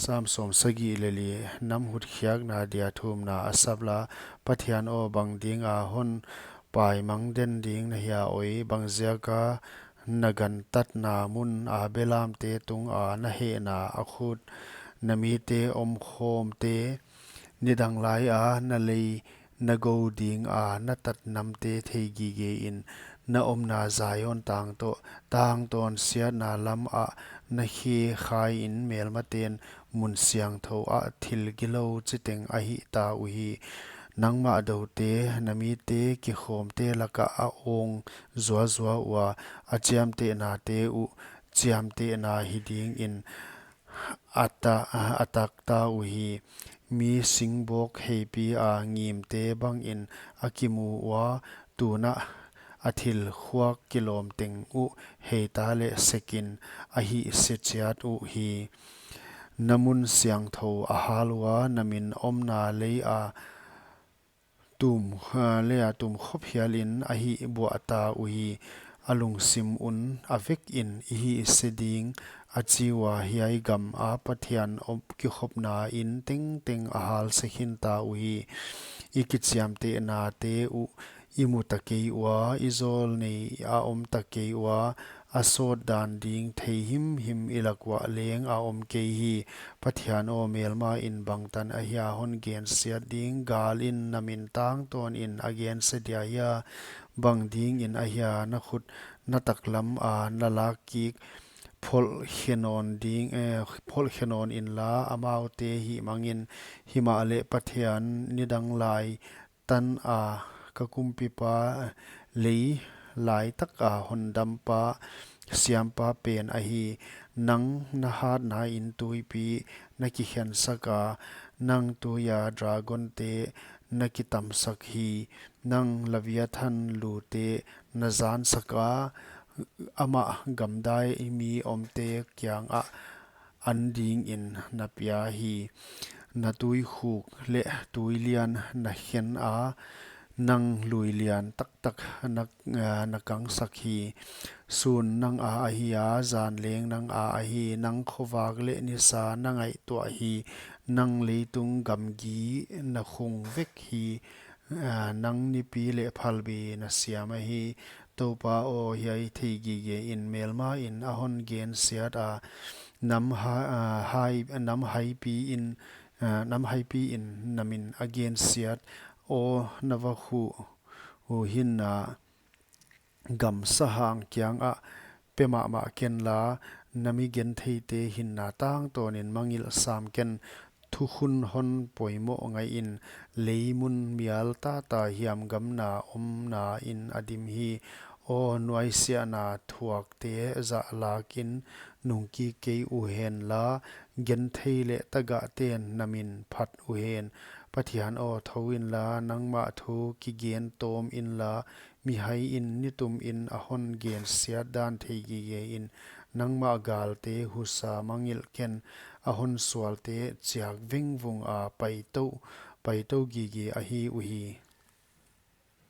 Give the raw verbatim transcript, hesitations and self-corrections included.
Sam sawmsagih leh li. Nam hutkhiakna dia thumna. Asaph la, Pathian aw, bang dinga hon paimang den ding na hia oi? Bang ziaka na gantatna muna belamte tunga na hehna, a khut na mite omkhawmte, nidang laia na lei na gou dinga na tat namte thei gige in, na omna Zion tang toh, tangtawn siatna lamah na khe khain, melmaten mun siangthou ah thil gilou chiteng a hihta uhi. Nangmah doute, na mite kikhawmte lakah a awng zuazua ua, a chiamtehnate uh chiamtehna hi dingin a ta-, a takta uhi. Mi singbawk heipia ngimte bangin a kimu ua, tunah a thil khuak kilawm teng uh heita leh sekin a hihse chiat uhi. Na mun siangthou a hal ua, na min omna leia tum, ah, leia tum khop hialin a hihbuahta uhi. A lungsim un, a vekin i hihse ding, a chi ua, hiai gama Pathian om kikhopna in tengteng a halse khinta uhi. I kichiamtehnate uh i muta kei ua, i zawlnei a omta kei ua, a sawt dan ding thei himhim i lak uah leng a om kei hi. Pathian aw, melmain bangtan ahia hon gensiat ding? Galin na min tangtawnin a gense dia hia? Bang dingin ahia na khut na taklama na lak kik pholh khe nawn ding, eh, pholh khe nawn inla, amaute hihmangin. Himahleh Pathian, nidang lai tana ka kumpipa, lei laitaka hondampa, siampa pen ahi. Nang na hatnain tuipi na kikhensaka, nang tuia dragonte na kitamsak hi. Nang Leviathan lute na zansaka, amah gamdai mi omte kiangah an dingin na pia hi. Na tuikhuk leh tuilian na khena, nang lui lian taktak na, ah, na kangsak hi. Sun nanga ahi a, zan leng nanga ahi. Nang khovak leh nisa na ngaihtuah hi. Nang leitung gamgi na khung vek hi. Ah, nang nipi leh phalbi na siam ahi. Toupa aw, hiai thei gigein melmain a hon gensiata, nam ha-, ah, hai, nam haipiin, ah, nam haipiin na min a gensiat. Aw, na vakhu uh hinna gam sahang kiangah pe mahmah kenla, na mi gentheite hinna tangtawnin mangngilh sam ken. Thukhun hon poimoh ngaihin, leimun mial tata hiamgamna omnain a dim hi. Aw, nuaisiahna thuakte zah lakin nungkik kei uhenla, genthei leh tagahten na min phat uhen. Pathian aw, thou inla, nangmah thu kigen tawm inla, mihaiin nitumin a hon gensiat dan thei gigein. Nangmah galte husa mangngilh ken, a hon sualte chiak vengvunga paitou, paitou gige ahi uhi.